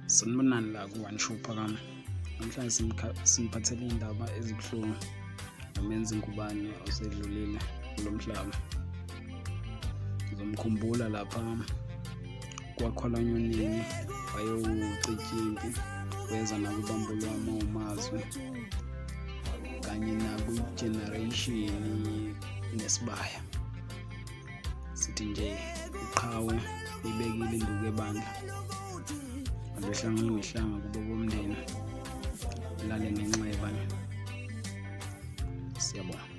Sanibonani la ku-One Show Phakama. Namhlanje siniphathele iy'ndaba ezibuhlungu ngoMenzi Ngubane osedlulile kulo mhlaba. Ngizomkhumbula lapha kwaKholanyonini, wayewucitshimpi, weza nakubambo lwami owumazwi kanye nakwi-Generation Nesibaya. Sithi nje iqhawe libekile induku ebandla, alwehlanga lungehlanga kubo bomndeni, lale ngenxeba. Siyabonga.